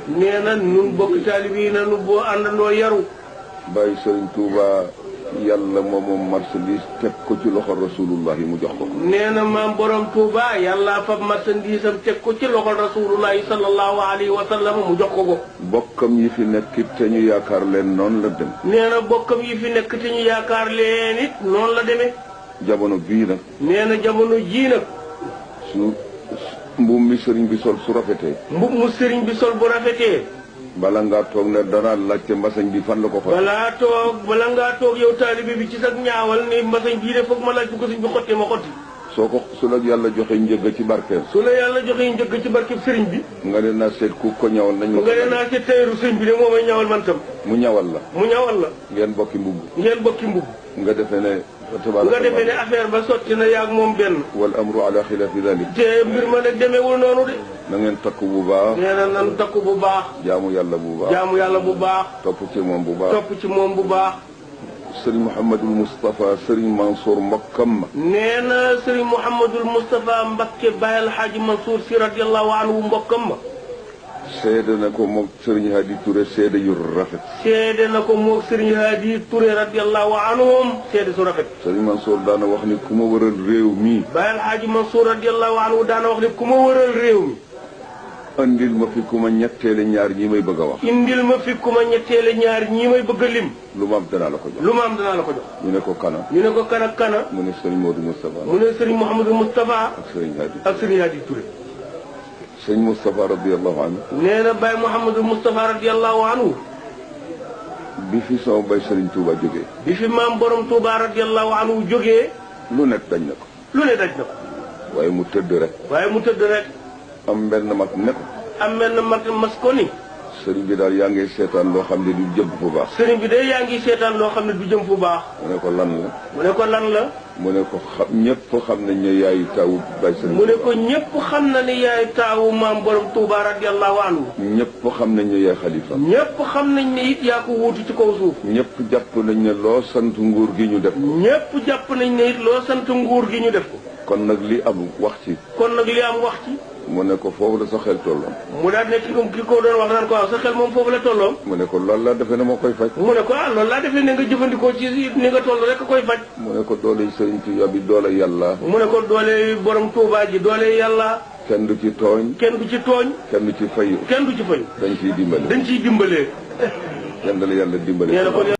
nee na nun bokk taalibe yi na nu boo àndandoo yaru. bàyyi Serigne Touba yàlla moom marchandise teg ko ci loxo rasulullah yi mu jox ko ko. nee na maam borom Touba yàlla fab marchandise am teg ko ci loxo rasulullah sallallahu alayhi wa sallam mu jox ko ko. bokkam yi fi nekk it te ñu yaakaar leen noonu la dem. nee na bokkam yi fi nekk te ñu yaakaar leen it noonu la demee. jamono bii nag. nee na jamono jii nag. su mbubb mi sëriñ bi sol su rafetee. mbubb mu sëriñ bi sol bu rafetee. bala ngaa toog ne danaa laajte mbasañ bi fan la ko xotti. bala ngaa toog yow taalibe bi ci sax ñaawal ni mbasañ bii de foog ma laaj bu ko sëñ bi xottee ma xotti. su la yàlla joxe njëgg ci barkeel. su la yàlla joxe njëgg ci barkeel sëriñ bi. nga ne naa seet ku ko ñawal nañ ma. nga ne naa seet tayeeru sëriñ bi de moo may ñawal man tam. mu ñawal la. ngeen bokki mbubb. nga defee ne. nga defee ne affaire ba sotti na yaag moom benn. wal amru ala xilaafi dalik. te mbir ma nag demeewul noonu de. na ngeen takku bu baax. nee na nan takku bu baax. jaamu yàlla bu baax. topp ci moom bu baax. Sëriñ Mouhamadul Moustapha Sëriñ Mansour mbokkam ma. nee na Sëriñ Mouhamadul Moustapha Mbakke Baye El Hadj Mansour si radiyallahu anhu mbokkam ma. seede na ko moog Sëriñ Hadi Touré seede yu rafet. seede na ko moog Sëriñ Hadi Touré radiyallahu anhum seede su rafet. Sëriñ Mansour daana wax ni ku ma wëral réew mi. Baye El Hadj Mansour radiyallahu anhu daana wax ni ku ma wëral réew mi. indil ma fi ku ma ñetteele ñaar ñi may bëgg a wax. indil ma fi ku ma ñetteele ñaar ñi may bëgg a lim. lu ma am danaa la ko jox. ñu ne ko kana. mu ne Sëriñ Modou Moustapha. mu ne Sëriñ Mouhamadou Moustapha. ak Sëriñ Hadi Touré. sëñ Moustapha radiyallahu anhu. nee na Baye Mouhamadou Moustapha radiyallahu anhu. bi fi sama bay Sëriñ Touba jógee. bi fi maam borom Touba radiyallahu anhu jógee. lu nekk daj na ko. waaye mu tëdd rek. am benn mag ne ko. mas ko ni. sëriñ bi daal yaa ngi seetaan loo xam ne du jëm fu baax. sëriñ bi de yaa ngi seetaan loo xam ne du jëm fu baax. mu ne ko lan la. mu ne ko ñëpp xam nañ ne yaay taawu bay sëriñ. mu ne ko ñëpp xam na ne yaay taawu maam borom Touba radiyallahu anhu. ñëpp xam nañ ne yaay xalifa. ñëpp xam nañ ne it yaa ko wuutu ci kaw suuf. ñëpp jàpp nañ ne loo sant nguur gi ñu def ko. ñëpp jàpp nañ ne it loo sant nguur gi ñu def ko. kon nag li am wax ci. mu ne ko foofu la sa xel tolloon. mu daal ne ki ko doon wax naan ko waaw sa xel moom foofu la tolloon. mu ne ko loolu laa defee ne moo koy faj. mu ne ko loolu laa defee ne nga jëfandikoo ci ni nga toll rek koy faj. mu ne ko doole Sëriñ Tuubaa bi doole yàlla. mu ne ko doole borom Tuubaa ji doole yàlla. kenn du ci tooñ. kenn du ci fayu. dañ ciy dimbale. kenn la yàlla dimbale.